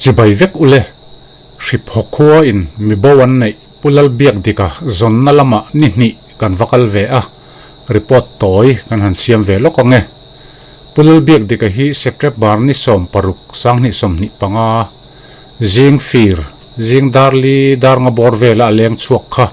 Chibai vek ule, Hriphaw khua in mi bo an neih Pu Lalbiakdika zawnna lamah ni hnih kan va kal ve a, report tawi kan han siam ve lawk ang e. Pu Lalbiakdika hi Septepbar ni 16 2025, zing fir, zing dar li dar nga bawr vela a leng chhuak kha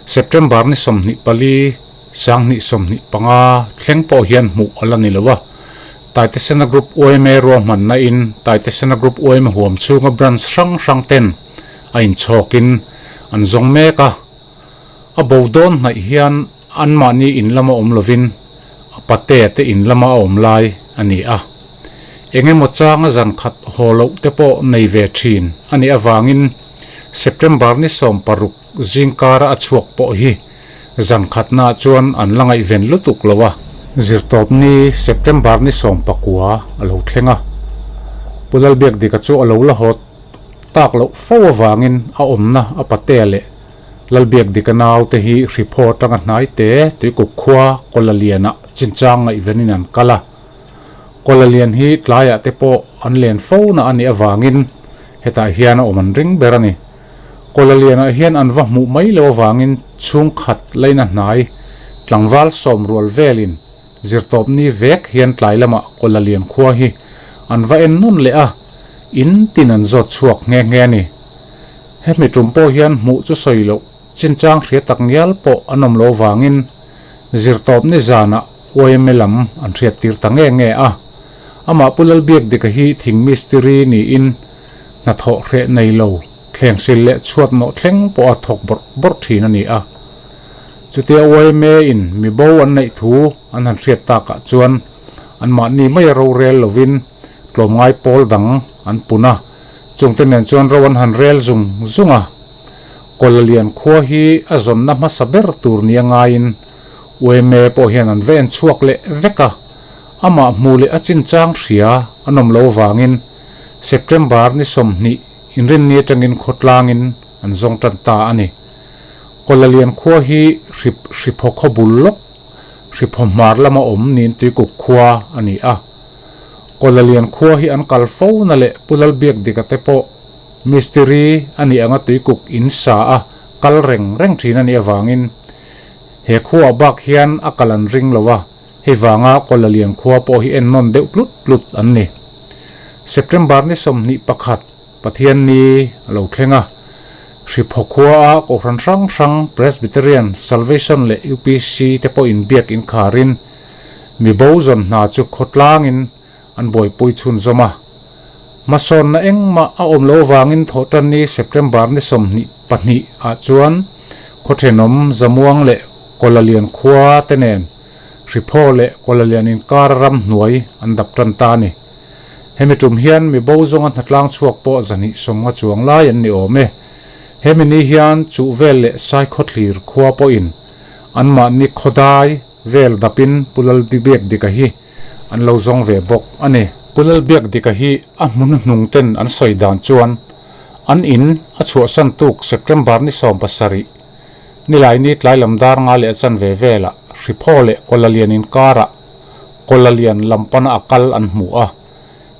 September ni 24, 2025 thleng pawh hian hmuh a la ni lo a. Taitesena Group yma ruahmanna in Taitesena Group yma huam chhunga branch hrang hrang ten a inchhawkin an zawng mek a. A bo dawn hnaih hian anmahni in lama awm lovin a patea te in lama a awm lai a ni a. Eng emaw changa zan khat haw loh te pawh nei ve thin a nih avangin September ni 16 zingkara a chhuak pawh hi zan khatnaah chuan an la ngaihven lutuk lo a. Zirtawpni September ni 19 a lo thleng a, Pu Lalbiakdika chu a lo la haw tak loh fo avangin a awmna a patea leh Lalbiakdika naute hi Hriphaw atanga hnai te Tuikuk khua Kawlalianah chinchang ngaihvenin an kal a. Kawlalian hi tlaiah te pawh an len fo na a nih avangin hetah hian a awm an ring ber a ni. Kawlalianah hian an va hmuh mai lo avangin chhungkhat laina hnai tlangval sawm rual velin zirtawpni vek hian tlai lamah Kawlalian khua hi an va en nawn leh a, in tin an zawt chhuak nghe nghe a ni. Hemi tum pawh hian hmuh chu sawi loh chinchang hria tak ngial pawh an awm lo avangin zirtawpni zanah yma lam an hriat tir ta nge nge a. Amah Pu Lalbiakdika hi thing mistiri niin hnathawh hreh nei lo, thleng sil leh chhuat nawh thleng pawha thawk bawrh bawrh thin a ni a. Chutia yma in mi bo an neih thu an han hriat takah chuan anmahni maia rorel lovin tlawmngai pawl dang an pun a, chungte nen chuan ro an han rel zung zung a. Kawlalian khua hi a zawnna hmasa ber tur nia ngaiin yma pawh hian an va en chhuak leh vek a, amah hmu leh a chinchang hria an awm lo avangin September ni 20 inrinni atangin khawtlangin an zawng tan ta a ni. Kawlalian khua hi hrip Hriphaw khaw bul lawk, Hriphaw hmar lama awm niin Tuikuk khua a ni a. Kawlalian khua hi an kal fo na leh Pu Lalbiakdika te pawh mistiri a nih anga Tuikuk in sa a kal reng reng thin a nih avangin he khuaah bak hian a kal an ring lo a, hei vanga Kawlalian khua pawh hi en nawn deuh tlut tlut an ni. September ni 21 Pathianni a lo thleng a, Hriphaw khuaa Kohhran hrang hrang Presbyterian, Salvation leh UPC te pawhin biak inkharin mi bo zawn hna chu khawtlangin an buaipui chhunzawm a. Hmasawnna engmah a awm lo avangin Thawhtanni September ni 22 ah chuan khaw thenawm Zamuang leh Kawlalian khua te nen Hriphaw leh Kawlalian inkar ramhnuai an dap tan ta a ni. Hemi tum hian mi bo zawnga hnatlang chhuak pawh 250 chuang lai an ni awm e. Hemi ni hian chuh vel leh Saikhawthlir khua pawhin anmahni khawdai vel dapin Pu Lalbiakdika hi an lo zawng ve bawk a ni. Pu Lalbiakdika hi a hmun hnung ten an sawi dan chuan an in a chhuahsan tuk September ni 17 Nilaini tlai lam dar nga leh a chanve velah Hriphaw leh Kawlalian inkarah Kawlalian lam pana a kal an hmu a,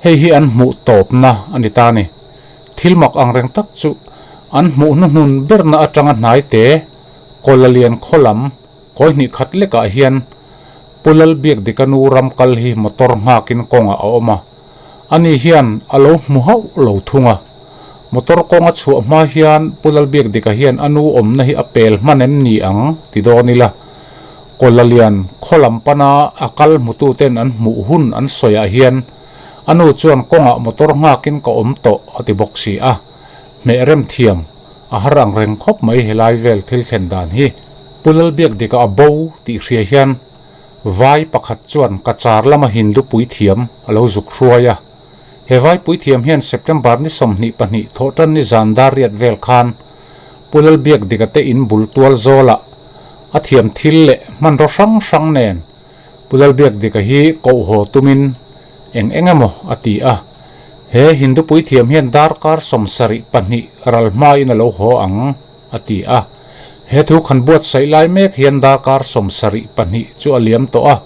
hei hi an hmuh tawpna a ni ta a ni. Thil mak ang reng tak chu an hmuh hnuhnun berna atanga hnai te Kawlalian khaw lam kawi hnih khat lekah hian Pu Lalbiakdika nu ram kal hi motor nghakin kawngah a awm a, ani hian a lo hmu hauh lo thung a. Motor kawnga chhuah hma hian Pu Lalbiakdika hian a nu awmna hi a pel hman em ni ang ti dawn ila. Kawlalian khaw lam pana a kal hmututen an hmuh hun an sawiah hian a nu chuan kawngah motor nghakin ka awm tawh a ti bawk si a, hmeh rem thiam a har ang reng khawp mai helai vel thil thlen dan hi. Pu Lalbiakdika a bo tih hria hian vai pakhat chuan Cachar lama Hindu puithiam a lo zuk hruai a. He vai puithiam hian September ni 22 thawhtan ni zan dar riat vel khan Pu Lalbiakdika te in bul tual zawlah a thiam thil leh hmanraw hrang hrang nen Pu Lalbiakdika hi koh haw tumin eng eng emaw a ti a. He Hindu puithiam hian darkar 72 ral hmain a lo haw ang a ti a. He thu khan buatsaih lai mek hian darkar 72 chu a liam tawh a,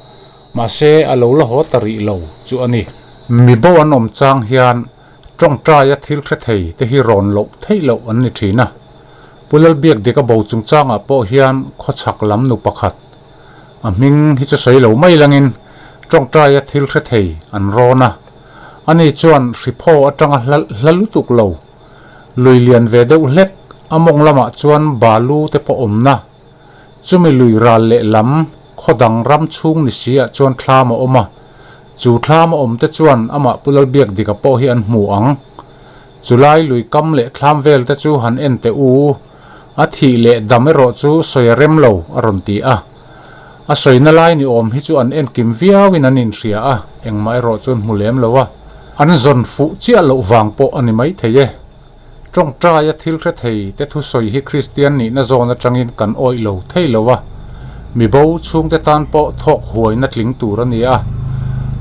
mahse a lo la haw ta rih lo chu a ni. Mi bo an awm chang hian. Tawngtaia thil hre thei te hi rawn loh theih loh an ni thin a. Pu Lalbiakdika bo chungchangah pawh hian khawchhak lam nu pakhat, a hming hi chu sawi lo mai langin tawngtaia thil hre thei an rawn a. Ani chuan hriphaw atanga hla hla lutuk lo, lui lian ve deuh hlek a mawng lamah chuan balu te pawh awmna, Chumi lui ral leh lam khaw dang ram chhung ni si ah chuan thlam a awm a, chu thlam a awm te chuan amah Pu Lalbiakdika pawh hi an hmu ang. Chulai lui kam leh thlam vel te chu han en teh u, a thih leh dam erawh chu sawi a rem lo, a rawn ti a. A sawina lai ni awm hi chu an en kim viau in an inhria a, engmah erawh chu an hmu lem lo a. An zawn fuh chiah loh vang pawh a ni maithei e. Tawngtaia thil hre thei te thusawi hi Kristian nihna zawn atangin kan awih lo thei lo a, mibo chhungte tan pawh thawk huaina tling tur a ni a.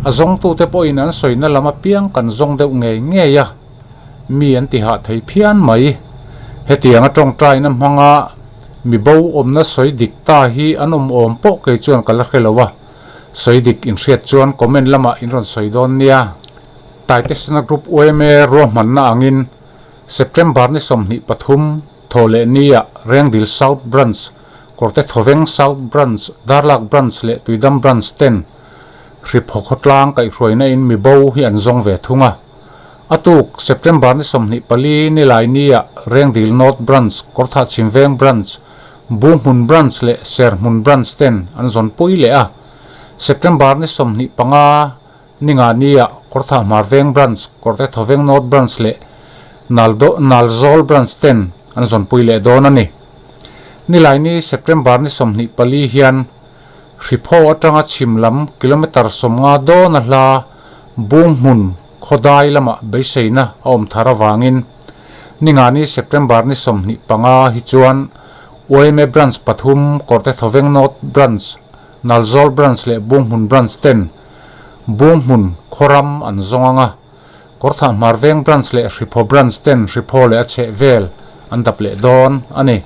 A zawngtute pawhin an sawina lam apiang kan zawng deuh ngei ngei a, mi an ti hah thei phian mai. Hetianga tawngtaina hmanga mibo awmna sawi dik ta hi an awm awm pawh kei chuan ka la hre lo a, sawi dik inhriat chuan comment lamah in rawn sawi dawn nia. Taitesena Group yma ruahmanna angin September ni 23 thaw leh nia Rengdil South Branch, Kawrte Thawveng South Branch, Darlak Branch leh Tuidam Branch ten Hriphaw khawtlang kaihhruaina in mibo hi an zawng ve thung a. A tuk September ni 24 nilai nia Rengdil North Branch, Kawrthah Chhimveng Branch, Buhmun Branch leh Serhmun Branch ten an zawnpui leh a. September ni 25 Ningani-ah Kawrthah Hmarveng Branch, Kawrte Thawveng North Branch leh Naldo Nalzawl Branch ten an zawnpui leh dawn a ni. Nilaini September ni 24 hian Hriphaw atanga chhim lam kilometre 50 dawna hla Bunghmun khawdai lamah beiseina a awm thar avangin Ningani September ni 25 hi chuan yma Branch pathum Kawrte Thawveng North Branch, Nalzawl Branch leh Bunghmun Branch ten Bunghmun khawram an zawng ang a, Kawrthah Hmarveng Branch leh Hriphaw Branch ten Hriphaw leh a chheh vel an dap leh dawn a ni.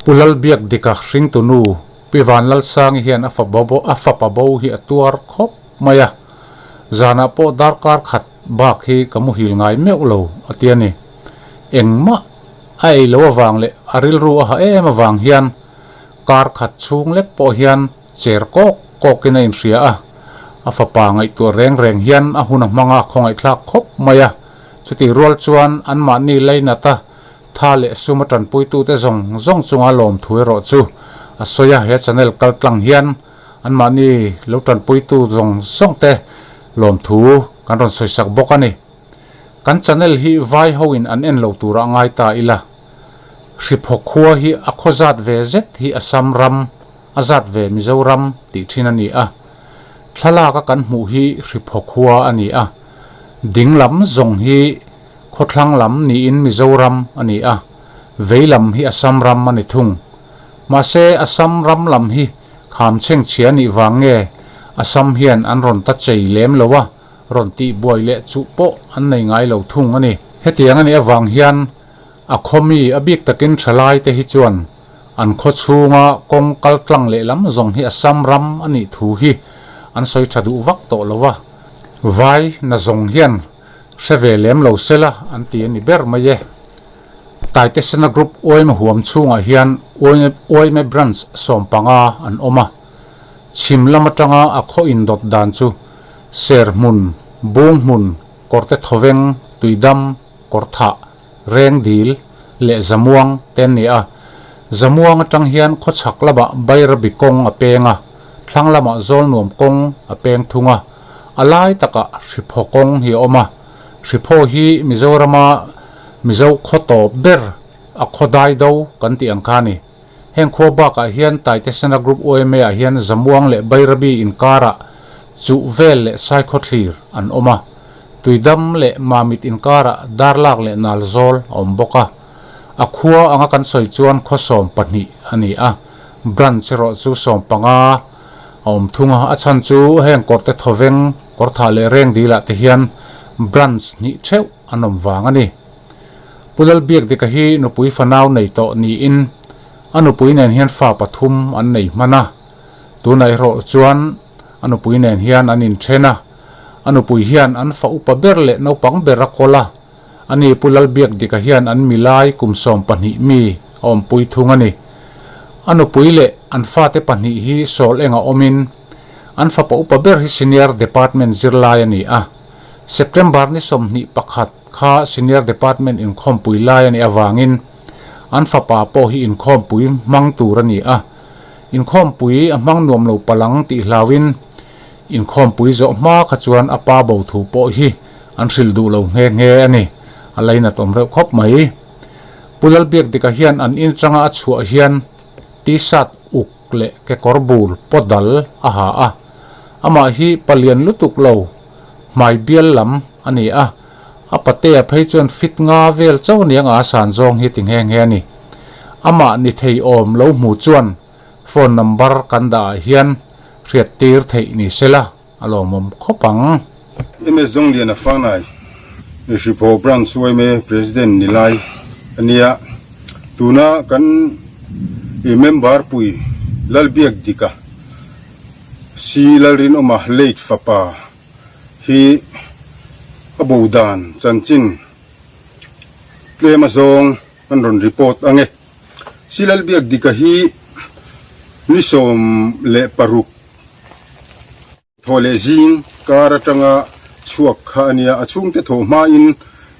Pu Lalbiakdika hringtunu Pi Vanlalsangi hian a a fapa bo hi a tuar khawp mai a, zanah pawh darkar khat bak hi ka muhil ngai meuh lo a ti a ni. Engmah a ei lo avang leh a rilru a ha em avang hian Kar khat chhung lek pawh hian cher kawk kawkin a inhria a, a fapa ngaihtuah reng reng hian a hun a hmang a khawngaihthlak khawp mai a. Chutih rual chuan anmahni lainata tha leh sum a tanpuitute zawng zawng chunga lawmthu erawh chu a sawi a, he channel kal tlang hian anmahni lo tanpuitu zawng zawngte lawmthu kan rawn sawisak bawk a ni. Kan channel hi vai hoin an en lo turah ngai ta ila. Hriphaw khua hi a khaw zat ve zet hi Assam ram, a zat ve Mizoram tih thin a ni a. Thlalak a kan hmuh hi Hriphaw khua a ni a. Ding lam zawng hi khawthlang lam niin Mizoram a ni a, vei lam hi Assam ram a ni thung. Mahse Assam ram lam hi kham chhengchhia nih vang nge Assam hian an rawn ta chei lem lo a, rawn tih buai leh chuh pawh an nei ngai lo thung a ni. Hetiang a nih avang hian A khaw mi a bik takin thalai te hi chuan an khaw chhunga kawng kal tlang leh lam zawng hi Assam ram a nih thu hi an sawi tha duh vak tawh lo a, vai na zawng hian hre ve lem lo sela an ti a ni ber mai e. Taitesena Group yma huam chhungah hian yma Branch 15 an awm a, chhim lam atanga a khaw indawt dan chu Serhmun, Bunghmun, Kawrte Thawveng, Tuidam, Kawrthah, Rengdil leh Zamuang te an ni a. Zamuang atang hian khawchhak lamah Bairabi kawng a peng a, thlang lamah Zawlnuam kawng a peng thung a. A lai takah Hriphaw kawng hi a awm a. Hriphaw hi Mizorama Mizo khaw tawp ber a khaw dai do kan tih ang kha a ni. Heng khua bakah hian Taitesena Group yma ah hian Zamuang leh Bairabi inkarah Chuh vel leh Saikhawthlir an awm a. Tuidam leh Mamit inkarah Darlak leh Nalzawl a awm bawk a. A khua anga kan sawi chuan khaw 12 a ni a, branch erawh chu 15 a awm thung a. A chhan chu heng kawrte thawveng, kawrthah leh rengdilah te hian branch hnih theuh an awm vang a ni. Pu Lalbiakdika hi nupui fanau nei tawh niin a nupui nen hian fa pathum an nei hman a. Tunah erawh chuan a nupui nen hian an inthen a, a nupui hian an fa upa ber leh naupang ber a kawl a, Ani Pu Lalbiakdika hian an milai kum 12 mi a awmpui thung a ni. A nupui leh an fate pahnih hi sawl enga awmin an fapa upa ber hi Senior Department zirlai a ni a. September ni 21 kha Senior Department inkhawmpui lai a nih avangin an fapa pawh hi inkhawmpui hmang tur a ni a. Inkhawmpui a hmang nuam lo palang tih hlauin inkhawmpui zawh hma kha chuan a pa bo thu pawh hi an hrilh duh lo nghe nghe a ni. A lainat awm reuh khawp mai. Pu Lalbiakdika hian an in atanga a chhuah hian T-shirt uk leh kekawr bul pawt dal a ha a. Amah hi palian lutuk lo hmai bial lam a ni a. A patea phei chuan fit nga vel chauh aniang a san zawng hi ti nghe nghe a ni. Amah ni thei awm lo hmu chuan phone number kan dah ah hian hriat tir theih ni sela a lawmawm khawp ang. MS Zawngliana Fanai, Hriphaw Branch yma President ni lai a nia. Tuna kan member pui Lalbiakdika C Lalrinawma late fapa hi a bo dan chanchin tlem azawng an rawn report ang e. C Lalbiakdika hi ni 16 Thaw leh zing kar atanga chhuak kha a nia, a chhungte thaw hmain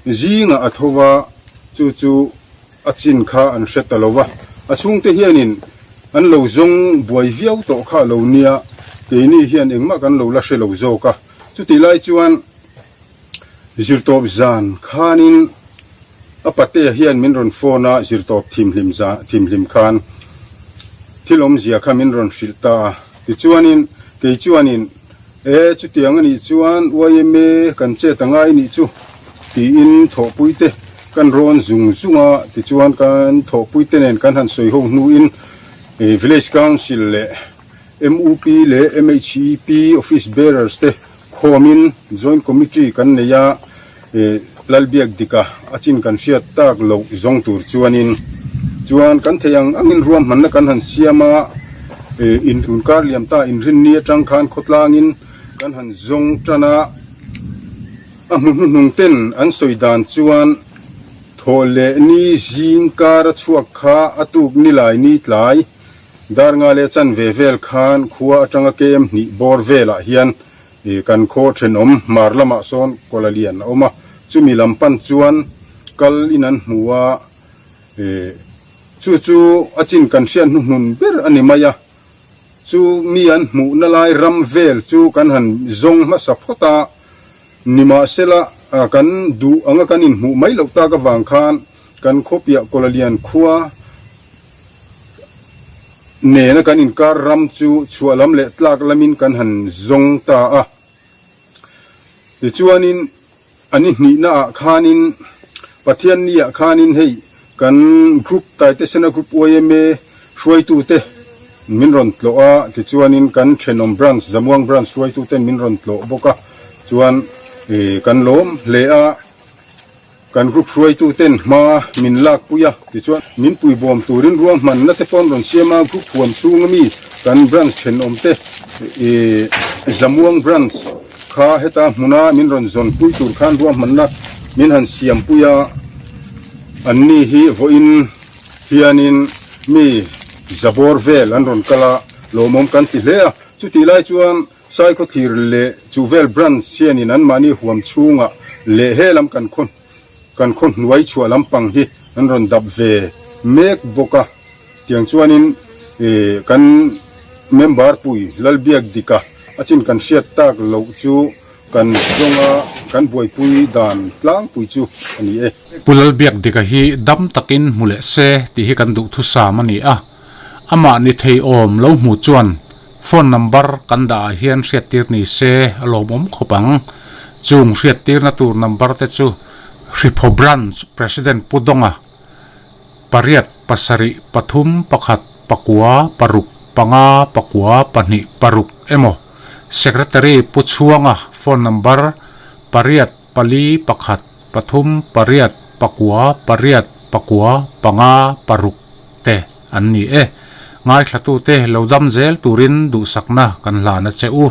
zingah a tho va, chu chu a chin kha an hre ta lo va. A chhungte hianin an lo zawng buai viau tawh kha a lo nia, keini hian engmah kan lo la hre lo zawk a. Chutih lai chuan zirtawp zan khanin a patea hian min rawn phone a, zirtawp thimhlim thimhlim khan thil awmzia kha min rawn hrilh ta a. Tichuanin kei chuanin, E, chutiang a nih chuan yma kan chet a ngai nih chu, tiin thawhpuite kan rawn zung zung a. Tichuan kan thawhpuite nen kan han sawi ho hnuin Village Council leh MUP leh MHEP Office Bearers te khawmin Joint Committee kan nei a, Lalbiakdika a chin kan hriat tak loh zawng tur chuanin chuan kan theih ang angin ruahmanna kan han siam a, in tunkar liam ta inrinni atang khan khawtlangin kan han zawng tan a, a hmu hnuhnung ten an sawi dan chuan thawh leh ni zing kar a chhuak kha a tuk ni lai ni tlai dar nga leh chanve vel khan khua atanga KM hnih bawr velah hian Kan khaw thenawm hmar lamah sawn kawla lian a awm a, chumi lam pan chuan kal in an hmu a, chu chu a chin kan hriat hnuhnun ber a ni mai a, chu mi an hmuhna lai ram vel chu kan han zawng hmasa phawt a, nimahsela kan duh anga kan inhmuh mai loh tak avang khan Kan khawpiah kawla lian khua nena kan inkar ram chu chhuah lam leh tlak lamin kan han zawng ta a. Tichuanin a ni hnihnaah khanin Pathianniah khanin hei kan group Taitesena Group yma hruaitute min rawn tlawh a, tichuanin kan thenawm branch Zamuang branch hruaituten min rawn tlawh bawk a, chuan kan lawm hle a. Kan group hruaitu ten hma min lak pui a, tichuan min puibawm turin ruahmanna te pawh an rawn siam a, group huam chhunga mi kan branch thenawm te ih Zamuang branch kha heta hmuna min rawn zawn pui tur khan ruahmanna min han siam pui a, an ni hi vawiin hianin mi zabawr vel an rawn kal a, lawmawm kan ti hle a, chutih lai chuan Saikhawthlir leh Chuhvel Branch hianin anmahni huam chhungah leh he lam kan khaw kan khaw hnuai chhuah lampang hi an rawn dap ve mek bawk a. Tiang chuanin kan member pui Lalbiakdika a chin kan hriat tak loh chu kan zawnga kan buaipui dan tlangpui chu a ni e. Pu Lalbiakdika hi dam takin hmu leh se tih hi kan duhthusam a ni a. Amah ni thei awm lo hmu chuan phone number kan dah ah hian hriattir ni se a lawmawm khawp ang. Chung hriattirna tur number te chu Hriphaw Branch President Pu Dawnga, pariat pasarih pathum pakhat pakua paruk panga pakua pahnih paruk emaw Secretary Pu Chhuanga phone number pariat pali pakhat pathum pariat pakua pariat pakua panga paruk te an ni e. Ngaithlatute lo dam zel turin duhsakna kan hlan a che u.